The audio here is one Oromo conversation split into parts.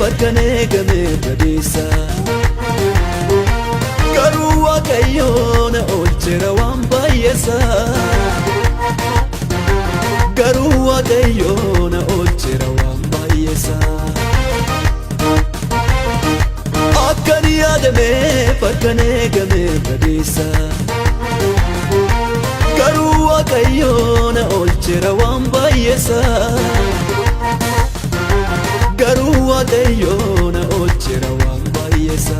akkan eegame badiisa. Garuu Waaqayyoo na oolcheera waan baay'eessa. Garuu Waaqayyoo na oolcheera waan baay'eessa. Akkan yaadameef akkan eegame badiisa. Garuu Waaqayyoo na oolcheera waan baay'eessa. Garuu Waaqayyoo na oolcheera waan baay'eessa.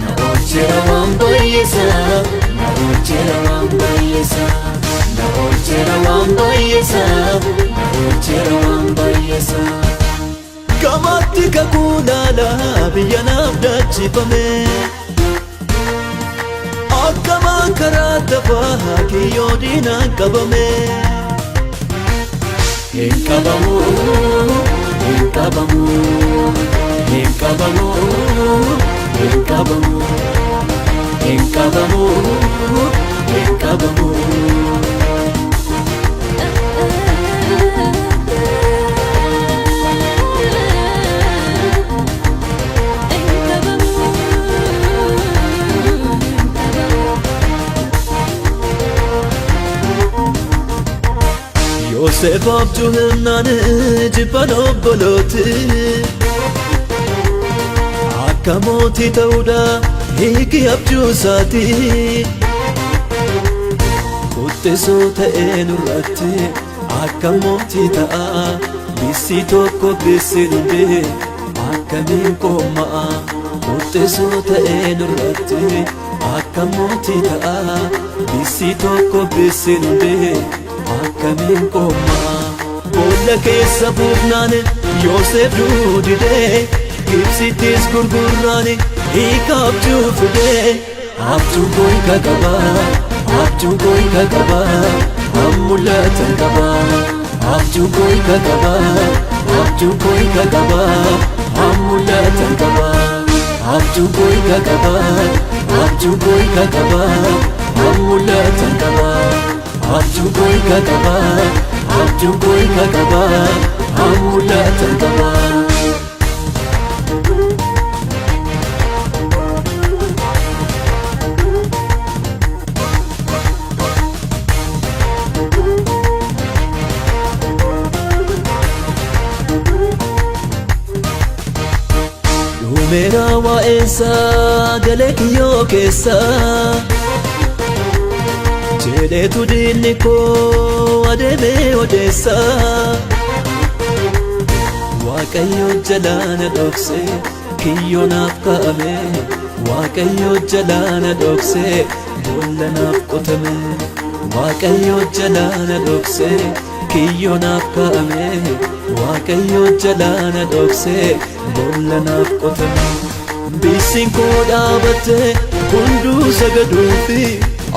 Na oolcheera waan baay'eessa. Na oolcheera waan baay'eessa. Na oolcheera waan baay'eessa. Na oolcheera waan baay'eessa. Gamaatti kakuu laalaa biyya naaf daachifame. Akkamaan karaa tafaa kiyyoo diinaan qabame. Hin qabamu, hin qabamu, hin qabamu, hin qabamu, hin qabamu, hin qabamu. Yoosef abjuu himnaan jibban obbolooti. Akka mootii ta'uudha hiiki abjuu isaati. Quxisuu ta'ee nurratti akka mootii ta'a. Bissi tokko bissi dhundee akkamiin qoma'a. Quxisuu ta'ee nurratti akka mootii ta'a. Bissi tokko bissi dhundee akkamiin qoma'a. Boolla keessa buufnaan Yoosef du'uu didee, Gibsittis gurgurraan hiika abjuu fidee. Abjuu koo hiika qaba, abjuu koo hiika qaba, waan mul'atan qaba. Abjuu koo hiika qaba, abjuu koo hiika qaba, waan mul'atan qaba. Abjuu koo hiika qaba, abjuu koo hiika qaba, waan mul'atan qaba. Abjuu koo hiika qaba, abjuu koo hiika qaba, waan mul'atan qaba. Dhumeera waa'eensaa galee kiyyoo keessa. Jedheetu diinni koo adeemee odeessa. Waaqayyo jalaa na dhokse kiyyoo naaf kaa'ame. Waaqayyo jalaa na dhokse boolla naaf qotame. Waaqayyo jalaa na dhokse kiyyoo naaf kaa'ame. Waaqayyo jalaa na dhokse boolla naaf qotame. Bissiin koo dhaabatte hunduu sagaduufi,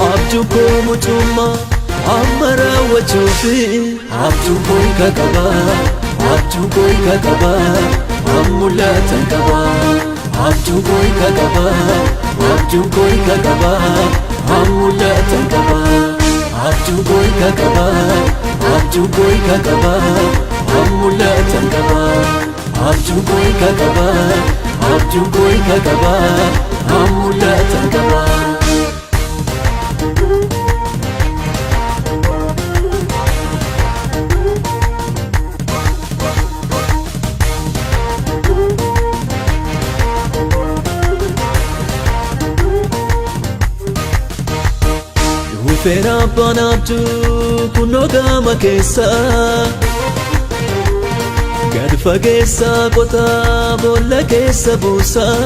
abjuu koo mucummaa amma raawwachuufi. Abjuu koo hiika qaba, abjuu koo hiika qaba, waan mul'atan qaba. Abjuu koo hiika qaba, abjuu koo hiika qaba, waan mul'atan qaba. Abjuu koo hiika qaba, abjuu koo hiika qaba, waan mul'atan qaba. Abjuu koo hiika qaba, abjuu koo hiika qaba, waan mul'atan qaba. Dhufeera abbaan abjuu kunoo gama keessa. Gad fageessaa qotaa boolla keessa buusaa.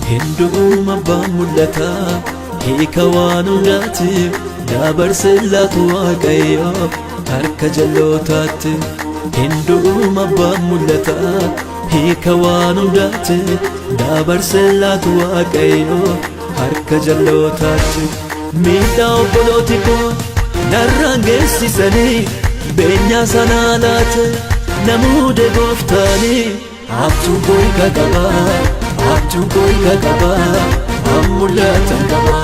Hin du'uum abbaan mul'ataa hiika waan hundaati. Dabarsee laatu Waaqayyo harka jallootaatti. Hin du'uum abbaan mul'ataa hiika waan hundaati. Dabarsee laatu Waaqayyo harka jallootaatti. Miidhaa obbolooti koo narraan geessisanii, beenyaa sanaa laate namuude gooftaanii. Abjuu koo hiika qaba, abjuu koo hiika qaba, waan mul'atan qaba.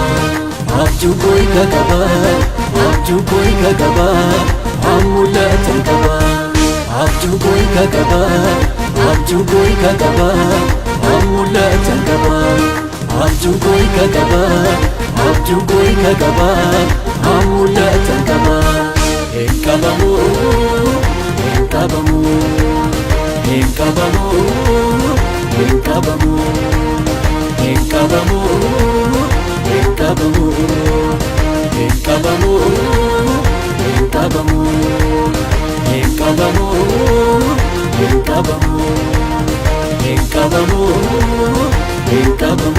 Abjuu koo hiika qaba, abjuu koo hiika qaba, waan mul'atan qaba. Abjuu koo hiika qaba, abjuu koo hiika qaba, an mul'atan qaba. Abjuu koo hiika qaba, abjuu koo hiika qaba, an mul'atan qaba. Hin qabamu, hin qabamu, hin qabamu, hin qabamu, hin qabamu, hin qabamu, hin qabamu, hin qabamu, hin qabamu, hin qabamu, hin qabamu, hin qabamu.